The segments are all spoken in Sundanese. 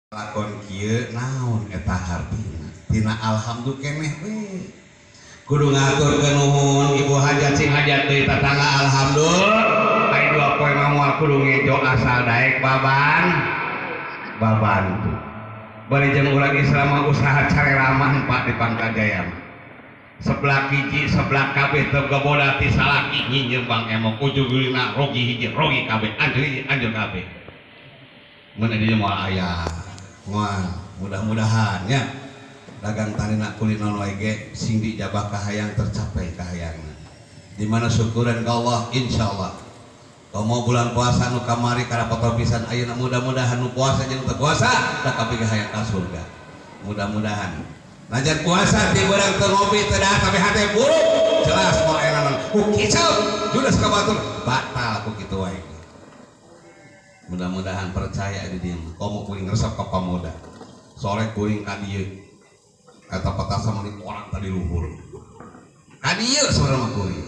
Lakon kieu naon eta hartina tina alhamdulillah keneh we kudu ngaturkeun nuhun ibu hajat sing hajat deui tatangga alhamdulillah aya dua poe mah moal kudu ngejo asal daek baban babantu bari jeung urang Islam mah usaha careraman Pak di Pangkajaya mah sebelah hiji sebelah kabeh teu gaboda ti salaki nyinjem Bang Emok ujug-ujugna rogi hiji rogi kabeh anjur hiji anjur kabeh mun di dieu moal aya. Wah, mudah-mudahan ya dagang tanina kulino wae ge sing dijabah kahayang tercapai kahayangna. Di mana syukuran ka Allah insyaallah. Komo bulan puasa nu kamari karapoto pisan ayeuna mudah-mudahan nu puasa jeung teu puasa da kabeh kahayang ka surga. Mudah-mudahan. Najan puasa ti beurang teu ngopi teu dahar tapi hate buruk jelas moal enanan. Ku kicau judes ka batur batal ku kitu wae. Mudah-mudahan percaya di dieu mah. Komo kuring resep ka pamuda. Sore kuring ka dieu. Eta petasan meuni orang tadi luhur. Ka dieu sore mah kuring.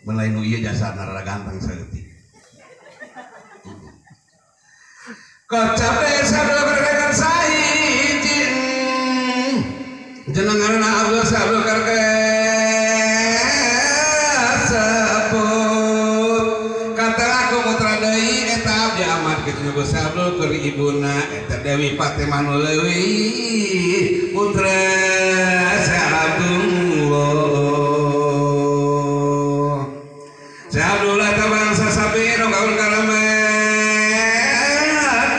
Mun lain nu ieu jasana rada ganteng saeutik. Kocap desa berdekan sahiji. Jeneng ngaranna Abdul Sabul Amat kitu Sablul keur ibuna eta Dewi Fatimah nu leuwih putra Abdullah. Abdullah teh bangsa sabi nu kaul karamat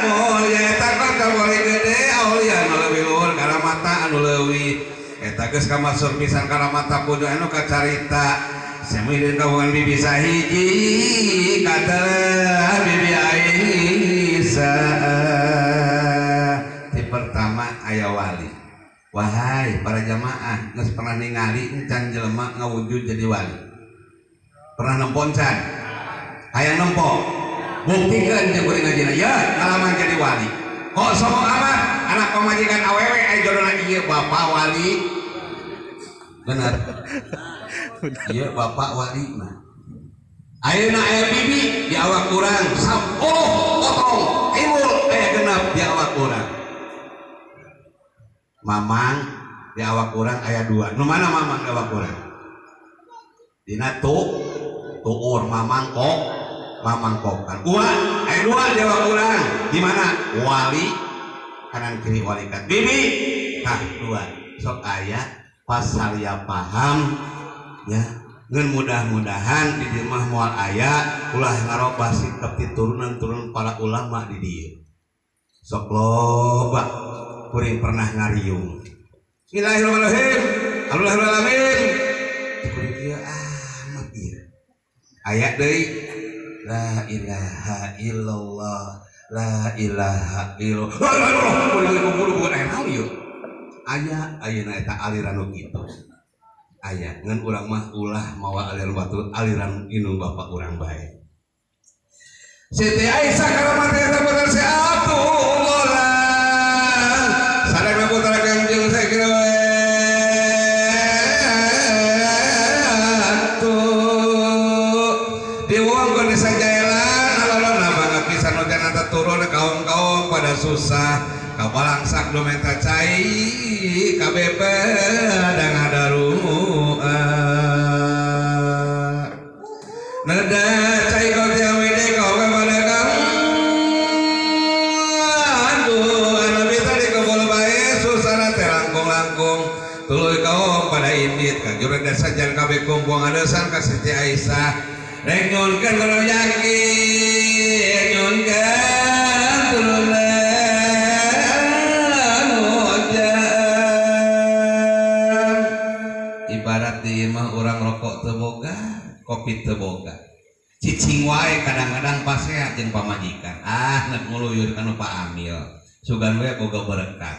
mulya eta kota wali gede aulia nu leuwih luhur karamata anu leuwih eta geus kamasuk pisan karamata kudu anu kacarita Sami kawan bibi sahiji kata bibi Aisyah di pertama aya wali. Wahai para jamaah geus pernah ningali encan jelema ngawujud jadi wali? Pernah nempo encan? Hayang nempo? Buktikeun jeung kuring ngajina ya ngalaman jadi wali. Kok sombong amat anak pamajikan awewe aya jodona ieu bapak wali. Bener. Iya bapak wali mah. Ayeuna aya bibi di awak urang 10 potong timbul aya genep di awak urang. Mamang di awak urang aya 2. Nu mana mamang di awak urang? Dina tuur mamang kok mamang kokan. Ua aya 2 di awak urang. Di mana? Wali kanan kiri wali kan. Bibi tah 2. Sok aya pasal ya paham ya ngan mudah-mudahan di dieu mah moal aya ulah ngarobah sikap ti turunan-turunan para ulama di dieu. Sok loba kuring pernah ngariung. Bismillahirrahmanirrahim. Alhamdulillahirabbil kuring ieu amat ieu. Aya deui la ilaha illallah la ilaha illallah. Kuring kudu aya naon ieu? Aya ayeuna eta aliran nu kitu. Aya ngan urang mah ulah mawa aliran batu aliran indung bapak urang bae. Siti Aisyah karamat eta putra si Abdullah. Sadaya putra Kangjeng sakieu diwongkeun di sajaelan alolona banget pisan nu janata turun kaum-kaum pada susah. Kabalangsak do menta cai KBP dan ngadarua neda cai kau tiawede kau kepada kamu aduh nabi tadi kebol bae susana teh langkung-langkung tuluy kaum pada indit kajurang desa jan kabeh kumpul ngadesan ka Siti Aisyah rek nyunkeun kudu yakin nyunkeun turun. Ibarat di imah orang rokok teu boga, kopi teu boga. Cicing wae kadang-kadang pasea jeung pamajikan. Ah, nek nguluyur ka nu Pak Amil. Sugan we boga berkat.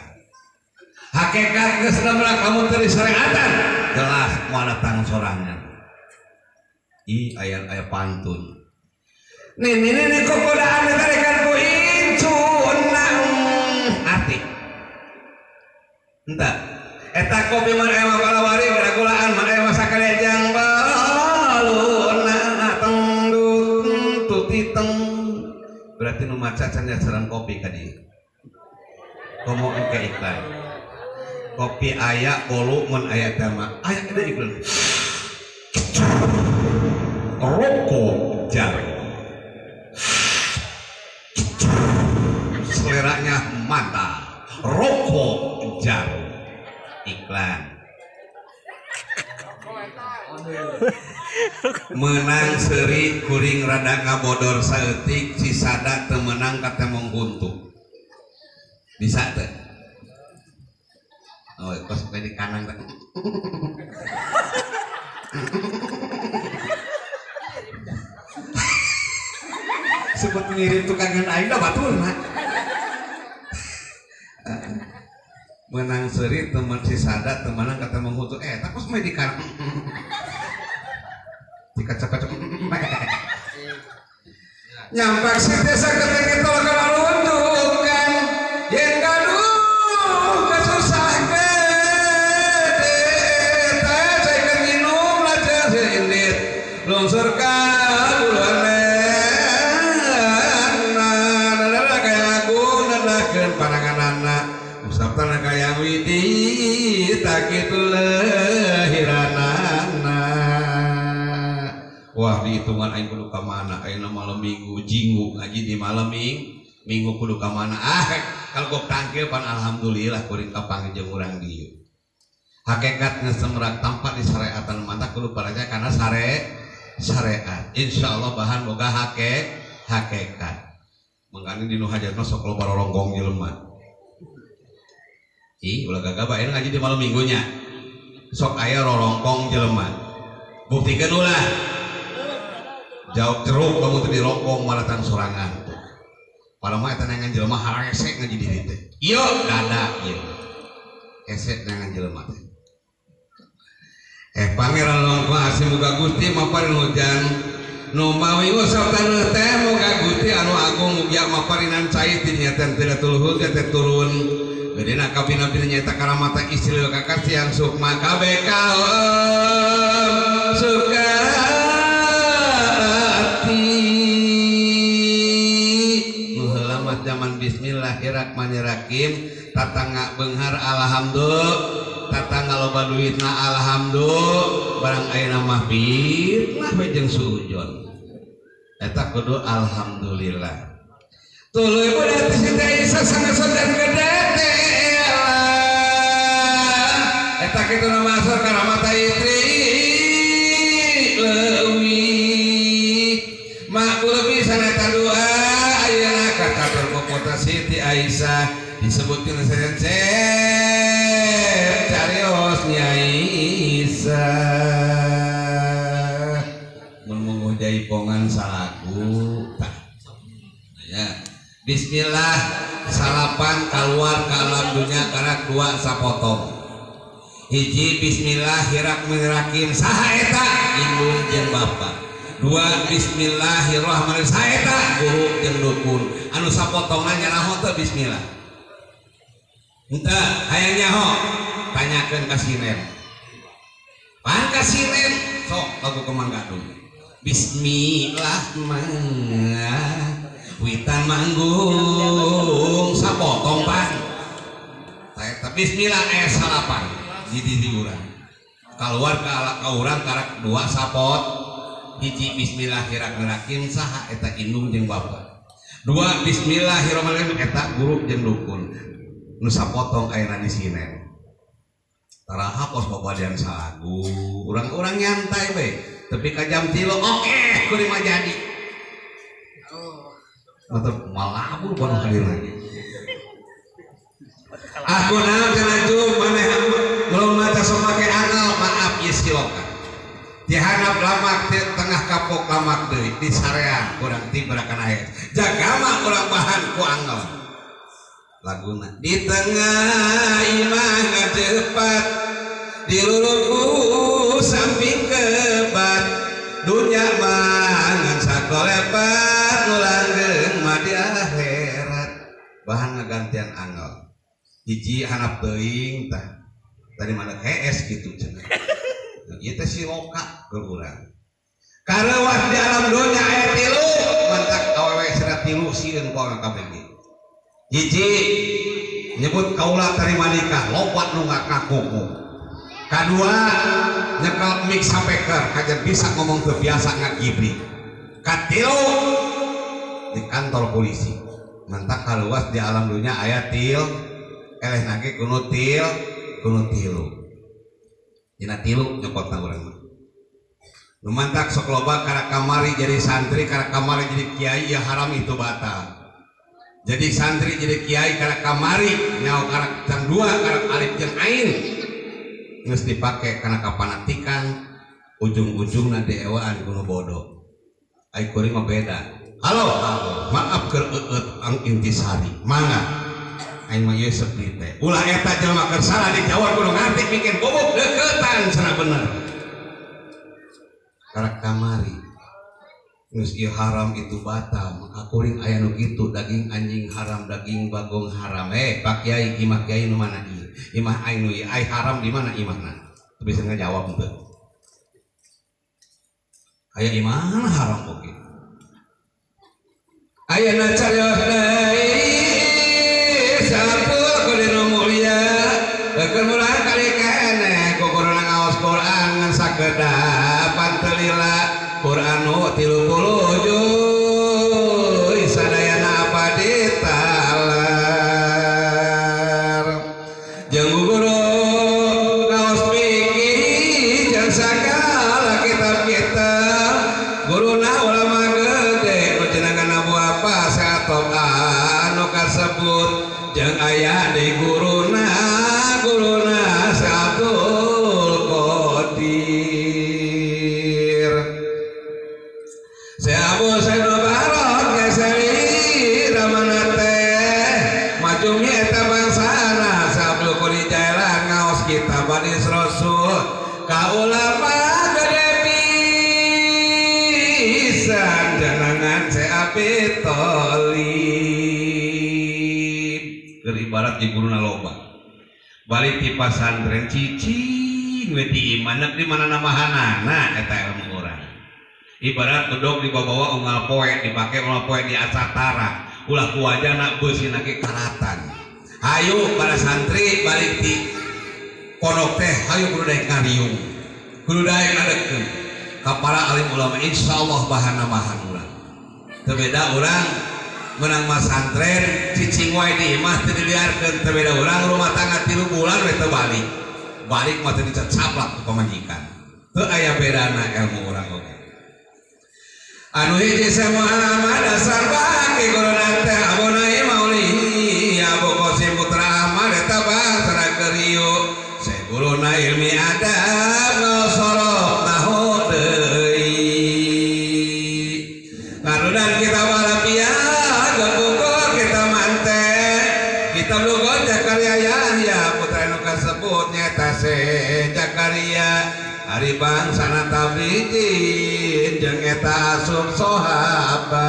Hakikat geus nabrak kamu teu disyariatan. Jelas moal datang sorangan. Ih, aya aya pantun. Nini nini kokodaan tarikan ku incuna arti. Entah. Eta kopi man aya palawari beragulaan man aya sakalejang baluna tengdut tutiteng berarti nu maca can sareng kopi ka dieu. Komo engke iklan. Kopi aya bolu mun aya tama. Aya ada iklan. Rokok jarum. Seleranya mantap. Rokok jarum. Iklan. Menang seri kuring rada ngabodor saeutik cisada teu meunang katemong huntu. Bisa teu? Oh, kos di kanan teh. Sebut ngirim tukangan aing da batur mah. Menang seri teman cisada teu meunang katemong huntu. Eta kos mah di kanan. Dikacak-kacak nyampak si desa keteng itu kalau runtuhkan yang gaduh kesusah gede saya minum lajar indit lungsur kabulane nana kaya aku nanakeun pananganana usap tanah kaya widi tak kitu lehiranana. Wah dihitungan aing kudu ka mana ayeuna malam minggu jinggu ngaji di malam minggu kudu ka mana ah kalau gok tangkil pan alhamdulillah kuring kapanggih jeung urang dieu hakikat ngesemrak tampak di syariatan mata kudu paraja karena syariat insyaallah bahan boga hakikat mangkane dinu hajat mah sok loba rorongkong jelema ih ulah gagabah ayeuna ngaji di malam minggunya sok aya rorongkong jelema buktikeun ulah jauh jeruk kamu tuh dirokong maratan sorangan tuh. Padahal mah eta neangan jelema harese ngaji diri teh. Ieu dada ieu. Hese neangan jelema teh. Pangeran Longko asih muga Gusti maparin hujan. Nu mawi usap taneuh teh muga Gusti anu agung mugia maparinan cai ti nya teh tuluhur teh turun. Gedena kabina-bina nyaeta karamata istri kakasihan sukma kabeh kaum suka zaman bismillahirrahmanirrahim tatangga beunghar alhamdulillah tatangga loba duitna alhamdulillah barang ayeuna mah fitnah we jeung suujon eta kudu alhamdulillah tuluy budak teh Siti Aisyah sangat dan gede teh eta kitu nama asal karamata istri leuwih mak lebih saneta doa kota Siti Aisyah disebutkan sensep carios Nyai Aisyah mun munguh jaipongan salagu tah ya bismillah salapan keluar ke alam dunia karena dua sapotong hiji bismillahirrahmanirrahim saha eta indung jeung bapa. Dua bismillahirrahmanirrahim saha eta guru jeung dukun anu sapotongan nyanaho teu bismillah henteu hayang nyaho tanyakeun ka sinen pan ka sinen sok lagu Kemang Gadung bismillah mah witan manggung sapotong pan eta bismillah aya salapan di diri urang kaluar ka urang karak dua sapot hiji bismillahirrahmanirrahim saha eta indung jeung bapa. Dua bismillahirrahmanirrahim eta guru jeung dukun nu sapotong ayeuna di sinen. Taraha pos babadian salagu urang-urang nyantai we tepi ka jam 3 oke kuring mah jadi. Mata malabur baru hadir lagi. Aku naon cenah jum maneh belum maca sok make angel maaf ieu siloka. Dihanap lamak di tengah kapok lamak deui di sarean kurang tibra kana aya jagama urang bahan ku angel laguna di tengah imah ngacepat di lulurku samping kebat dunya mangan sakolepat nu langgeng mah di akhirat bahan ngagantian angel hiji hanap teuing tah tadi mana hees kitu cenah. Ieu teh siloka keur urang. Kareuwas di alam dunya aya tilu, mantak awewe sera tilu sieun ku urang kabeh. Hiji nyebut kaula tarima nikah loba nu ngakuku. Kadua nyekel mic speaker kajer bisa ngomong teu biasa ngagibri. Katilu di kantor polisi. Mantak kaluas di alam dunia aya til eleh nage kuno til kuno tilu. Dina tilu nyokotna urang mah. Nu mantak sok loba karak kamari jadi santri, karak kamari jadi kiai, ya haram itu batal. Jadi santri jadi kiai karak kamari nyawa karak jam dua karak alif jeung ain geus dipake kana kapanatikan ujung-ujungna deewaan kuno bodoh. Ai kuring mah beda. Halo, maaf keur eueut ang intisari. Mangga aing mah ieu sepi teh. Ulah eta jelema keur salah dijawab kudu ngarti bikin bobok deuketan cenah bener. Karak kamari geus ieu haram itu batal, maka kuring aya nu kitu daging anjing haram, daging bagong haram. Pak Kiai, imah kiai nu mana ieu? Imah aing nu ieu, ai haram di mana imahna? Teu bisa ngajawab henteu. Aya imahna haram oge. Ayeuna carios deui sampul kudu mulia, keur murah kali keneh guguruna ngaos Quran ngan sakedapan teu lila. Quran nu 30 juz sadayana apa ditalar jeung guru ngaos fikih jeung sagala kitab-kitab guruna ulama gede nu jenengan Abu Abbas atau anu kasebut jeung aya di guruna guruna Abdul Qadir. Abu Said Barok geseri ramana teh majumi eta bangsana Abdul Qadir Jailan ngaos kitab hadis Rasul ka ulama gede pisan janangan Abi Thalib keur ibarat di guruna loba balik ti pasantren cicing we ti imah di mana namahanana eta ilmu urang. Ibarat bedog dibawa unggal poe dipake unggal poe di acatara ulah ku wajana beusina ge karatan. Hayu para santri balik ti pondok teh hayu kudu daek ngariung kudu daek ngadegkeun ka para alim ulama insyaallah bahana mahan urang. Teu beda urang menang masantren cicing wae di imah teu diliarkeun, teu beda urang rumah tangga 3 bulan we teu balik balik mah teu dicaplak ku pamajikan. Teu aya bedana ilmu urang oge. Anu hiji Muhammad dasar baki guruna teh Abu Naim Mauli Abu Qasim Putra Ahmad eta bangsana keur guruna ilmi adab sorot nahu deui ngarudan kita walapia gepukul kita mante kita lugot Jakaria Yahya putra nu kasebut nyata se Jakaria ari bangsana tabrijin jeung eta asup sahabat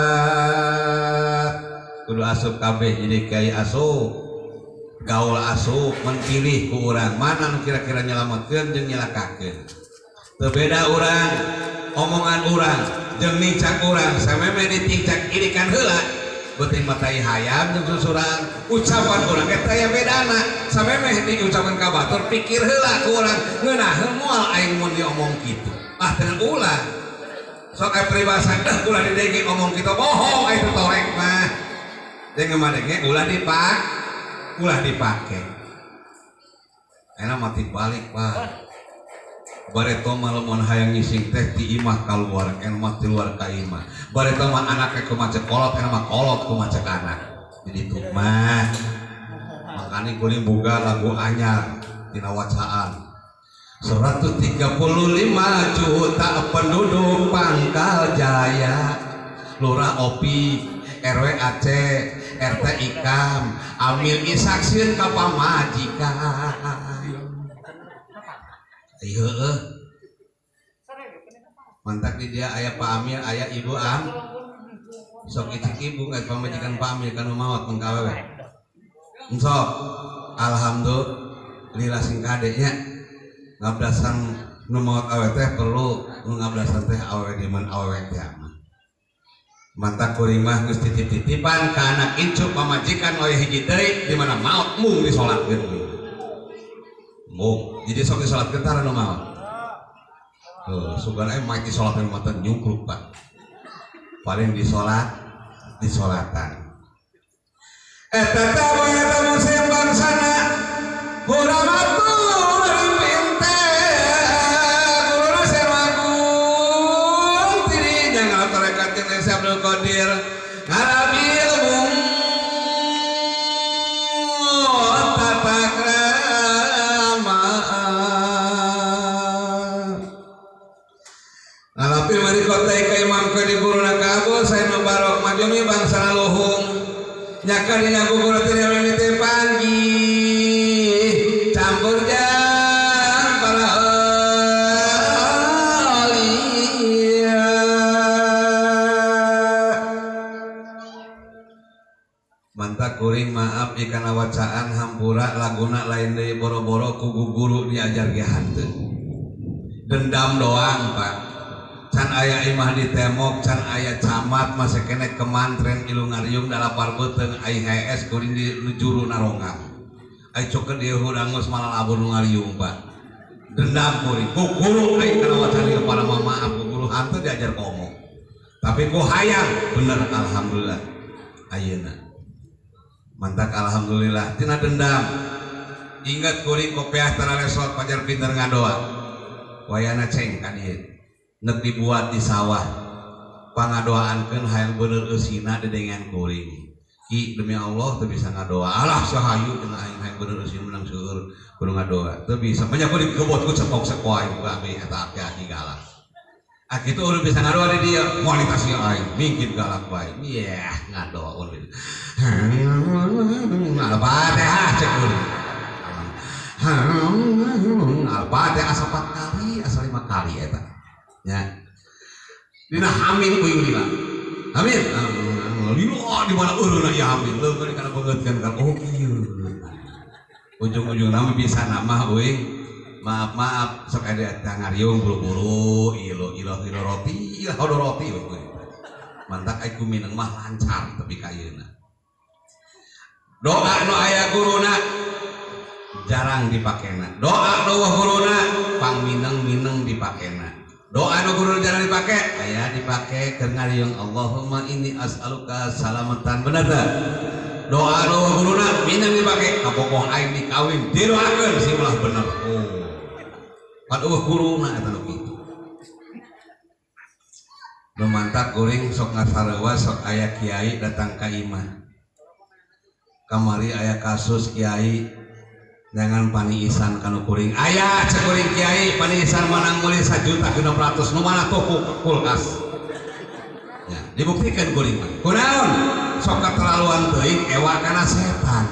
kudu asup kabeh jadi kiai asup gaul asup menpilih ku urang mana nu kira-kira nyelametkeun jeung nyelakakeun. Teu beda urang omongan urang jeung nincak urang sameme ditincak irikan heula beuting matai hayam jeung susuran ucapan urang eta aya bedana sameme diucapkeun ka batur pikir heula ku urang ngeunaheun moal aing mun diomong kitu ah teu ulah sok aya peribahasa deh ulah didenge omong kitu bohong aya torek mah jeung madenge ulah dipak ulah dipake enak mati balik pak. Bareto mah lamun hayang ngising teh ti imah kaluar enak mah ti luar ka imah. Bareto mah anaknya kumaha kolot enak mah kolot kumaha anak. Jadi itu mah makanya kuring boga lagu anyar dina wacaan 135 juta penduduk Pangkal Jaya Lurah Opi RW AC RT Ikam Amil Isaksieun ka pamajikan. Heueuh. Mantak di dia aya Pak Amil, aya Ibu Am. Sok icik ibu geus pamajikan Pak Amil kanu maot mun ka awewe. Sok alhamdulillah sing kade nya. Ngablasan nu maot awewe teh perlu nu ngablasan teh awewe di man awewe teh mah. Mantap kuring mah geus titip-titipan ka anak incu pamajikan oye hiji deui di mana maot mung disolatkeun kuring. Mung jadi sok disolatkeun tara nu maot. Tuh, sugan aya mah disolatkeun mah teh nyungkruk Pak. Paling disolat disolatan. Eta teh eta musim bangsana kurang atuh pinter guruna Semagung tirinya ngatarekat jeung Syekh Abdul Qadir ngalabi ilmu tata krama ngalapi mari kota ka Imam ka di guruna kabul saya Mubarok majumi bangsana luhung nyaka dina gugur teh mimiti panggih campur jang para aulia mantak kuring maaf ikan wacaan hampura laguna lain deui boro-boro ku guru diajar ge hanteu dendam doang Pak. Can aya imah di temok, can aya camat masih kene kemantren ilu ngariung dalapar beuteung ai HS kuring di juru narongam. Ai cokeun ieu hudangus malah labur nu ngariung Pak. Dendam kuring ku guru ai kana wacan ieu para maaf ku guru hanteu diajar komo. Tapi ku hayang bener alhamdulillah ayeuna. Mantak alhamdulillah tina dendam. Ingat kuring kopiah tara resot pajar pinter ngadoa. Wayana ceng ka dieu. Nek dibuat di sawah pangadoaankeun hayang bener eusina dedengan kuring ki demi Allah teu bisa ngadoa alah sahayu cenah aing hayang bener eusina menang seueur kudu ngadoa teu bisa banyak kuring kebot ku cetok sekoah ku abi eta aki-aki galak ah kitu urang bisa ngadoa di dieu kualitas ieu aing mingkin galak bae yeh ngadoa urang Al-Fatihah cek kuring Al-Fatihah asa 4 kali asa 5 kali eta ya dina hamin kuing lila hamin lila di mana eureuna ieu hamin leukeun kana beungeutkeun kan oh kieu ujung-ujung nama bisa nama uing maaf maaf sok ada ngariung buru-buru ilo ilo ilo roti ilo roti we mantak ai ku mineng mah lancar tapi ka ayeuna doa nu aya guruna jarang dipakena doa nu guruna pangmineng-mineng dipakena. Doa nu guru jarang dipake, aya dipake keur ngariung Allahumma inni as'aluka salamatan bener teu? Doa nu guruna minang dipake kabogoh aing dikawin didoakeun si ulah bener. Oh. Pan eueuh guruna eta nu kitu. Nu mantak kuring sok ngasarewa sok aya kiai datang ka imah. Kamari aya kasus kiai jangan paniisan kanu kuring aya cek kuring kiai paniisan menang meuli 1.600.000 nu mana tuh kulkas ya dibuktikan kuring mah kunaon sok katerlaluan teuing ewa kana setan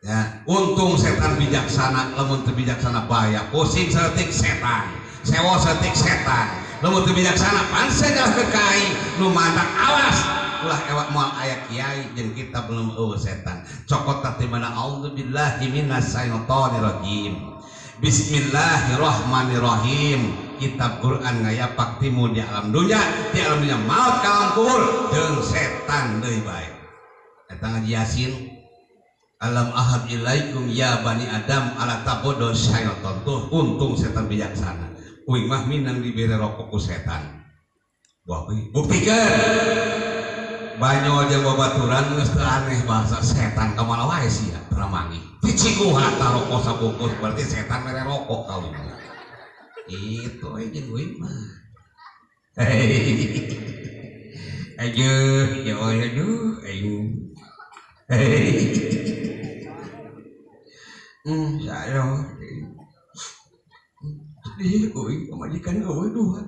ya untung setan bijaksana lamun teu bijaksana bahaya pusing saeutik setan sewo saeutik setan lamun teu bijaksana panse nyalahkeun ka aing nu mantak awas ulah ewa moal aya kiai jeung kita belum eueuh setan cokot teh mana auzubillahi minasyaitonirrajim bismillahirrahmanirrahim kitab Quran ngayapak timu di alam dunya di alam dunya maut ka alam kubur jeung setan deui bae eta ngaji Yasin alam ahad ilaikum ya bani adam ala tabodo syaiton tuh untung setan bijaksana uing mah minang dibere rokok ku setan wah buktikeun Banyol jeung babaturan geus teu aneh bahasa setan ka mana wae sia teu manggih ti cikuha ta rokok sabungkus berarti setan mere rokok ka uing itu we jeung uing mah aduh ya Allah aduh aing saya sedih uing pamajikan eueuh dua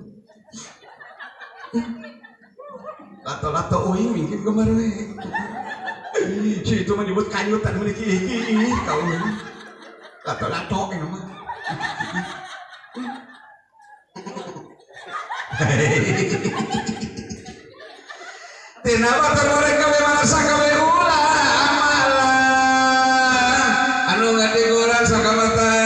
lato-lato uing mungkin kemarin si itu menyebut kanyutan memiliki iki kau lato-lato ini mah tina batur mereka bagaimana sakabe ulah amalah anu ngadiguran sakamata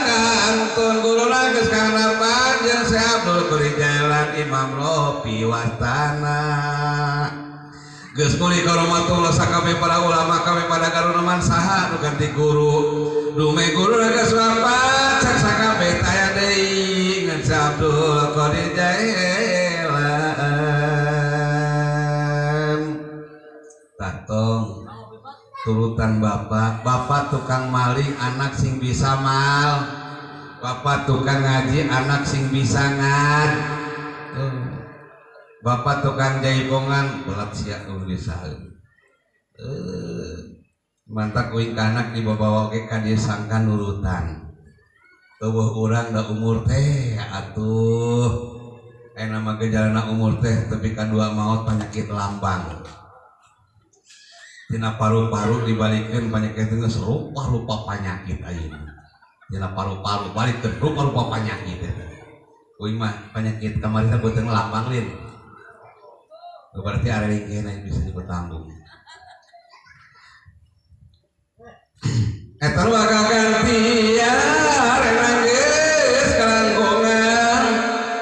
kantun guru geus kana panjang Syekh Abdul Qadir Jalan Geus nguli karomatullah sakabeh para ulama kabeh pada garuneman saha nu ganti guru. Dume guru geus wafat cak sakabeh taya deui ngan Abdul Qadir Jailan. Tatong turutan bapak, bapak tukang maling anak sing bisa mal, bapak tukang ngaji anak sing bisa ngad, bapak tukang jaipongan belat siap bisa. Mantak uing kanak dibawa oge ka dieu sangkan nurutan. Eueuh urang da umur teh atuh. Aya mah gejalana umur teh tepi ka dua maot penyakit lambang. Tina paru-paru dibalikeun penyakit geus rupa-rupa penyakit ayeuna. Tina paru-paru balikeun rupa-rupa penyakit eta. Uing mah penyakit kamari teh beuteung lambang lin. Berarti area kena bisa dipetanggung. Eta nu kagantian geus kalangkongan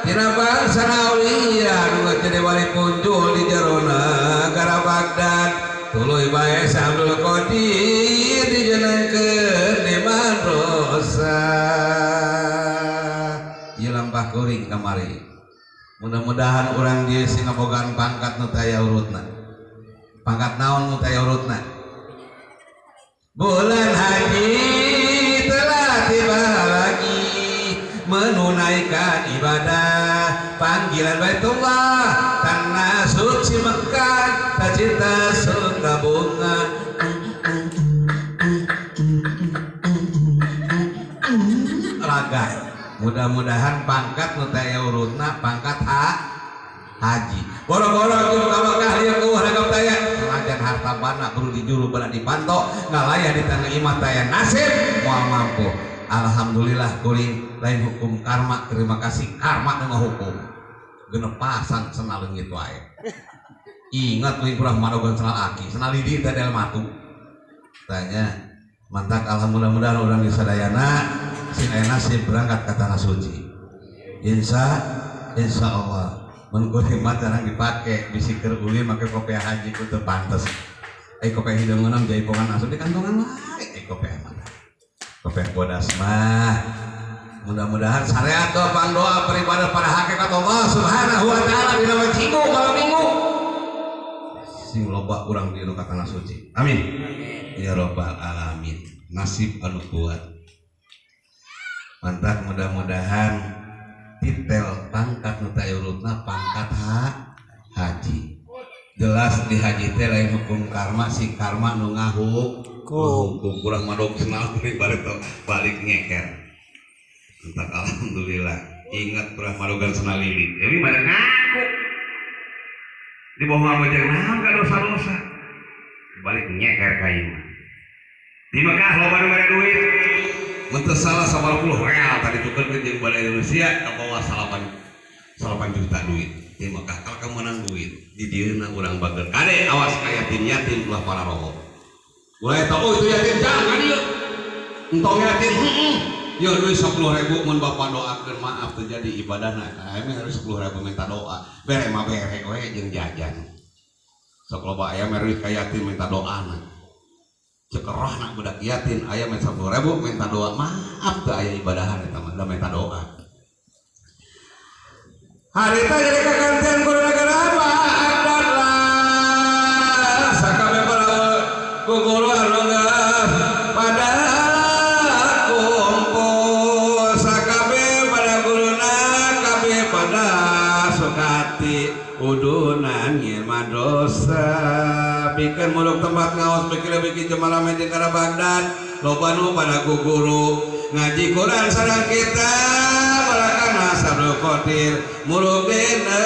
tina bangsa aulia nu jadi wali punjul di jero nagara Baghdad tuluy bae Abdul Qadir dijenengkeun di madrasah. Ieu lampah kuring kamari. Mudah-mudahan urang dieu sing ngabogaan pangkat nu teu aya urutna. Pangkat naon nu teu aya urutna? Bulan haji telah tiba lagi menunaikan ibadah panggilan Baitullah tanah suci Mekah tak cinta suka bunga raga. Mudah-mudahan pangkat nu teu aya urutna pangkat haji. Boro-boro jeung ka Mekah ieu eueuh ragam taya sanajan harta bana kudu dijuru bana dipanto ngalayah di tanah imah taya nasib moal mampu. Alhamdulillah kuring lain hukum karma, terima kasih karma nu ngahukum. Genep pasang senal leungit wae. Ingat kuring kurang madogan senal aki, senal lidi teh del matu. Tanya mantak alhamdulillah urang di sadayana sing aya nasib berangkat ka tanah suci. Insya Allah. Mun kuring mah jarang dipake bisi keur ulin make kopiah haji ku teu pantes. Ai kopiah hideungeunam jaipongan asup di kantongan wae ai kopiah mah. Kopiah bodas mah. Mudah-mudahan syariat doa pangdoa beribadah pada hakikat Allah Subhanahu wa taala dina minggu malam minggu. Sing loba urang di ka tanah suci. Amin. Ya rabbal alamin. Nasib anu kuat. Mantap mudah-mudahan titel pangkat nu teu urutna pangkat haji. Jelas di haji teh lain hukum karma, si karma nu ngahukum kurang madog senal balik balik ngeker. Entak alhamdulillah ingat kurang madogan senal lili. Jadi mana ngaku di bawah jeung naon ka dosa-dosa. Balik ngeker ka ieu mah. Di Mekah loba nu mere duit. Mun teu salah 80 real tadi tukeurkeun jeung bala Indonesia ka bawah 8 juta duit. Di Mekah kalau kamu menang duit di dieuna urang bager. Kade awas ka yatim-yatim ulah para roho. Ulah eta oh itu yatim jangan ieu. Entong yatim heeh. Yo duit 10.000 mun bapak doakeun maaf terjadi ibadahna. Aya harus 10.000 minta doa. Bere mah bere we jeung jajan. Sok loba aya mere duit ka yatim minta doana. Cekerah nak budak yatim aya minta 10.000 minta doa maaf teu aya ibadahan eta mah da minta doa. Harita jadi kagantian guru negara apa adalah sakabeh para guru anu pada kumpul sakabeh pada guruna kabeh pada sukati udunan ye madrasah pikeun muluk tempat ngaos pikir bikin jemala jeung kana Baghdad loba nu pada guru ngaji Quran sareng kita barakana Sabdul Qadir muluk dina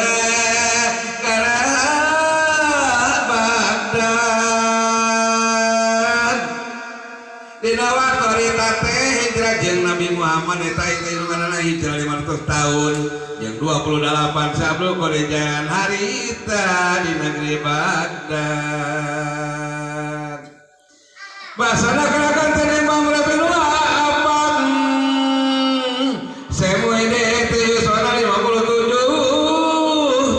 kana Baghdad dina waktu harita teh hijrah jeung Nabi Muhammad eta hitunganna hijrah 500 tahun yang 28 Sabdul Qadir jangan harita di negeri Baghdad. Basana kerakan tenembang lebih luar apa semu ini 57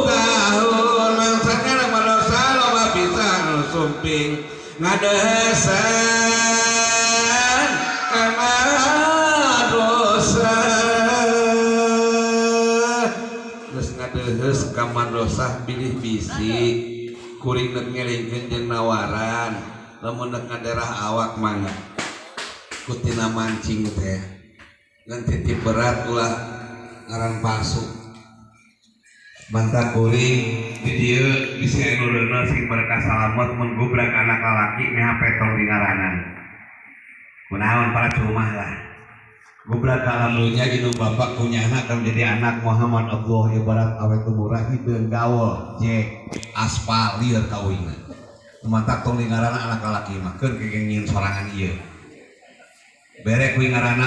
tahun mangsana manusia loba pisan Ngadehesan ka madrasah. Geus ngadeheus ka madrasah bilih bisi kuring neuk ngelingkeun jeung nawaran lamun neuk ngaderah awak mangga kutina mancing teh ngan titip berat ulah ngaran palsu bantah kuring di dieu bisi anu reuneuh sing berkah salamet mun gubrak anak lalaki meh petong di ngaranan kunaon para cumah lah gubrak alam dunya indung bapak punya anak kan jadi anak Muhammad Abdullah ibarat awet murah hideung gaul jek aspal lieur kawinna mantak tong di ngaranna anak lalaki mah keun kenging sorangan ieu bere kuing ngaranna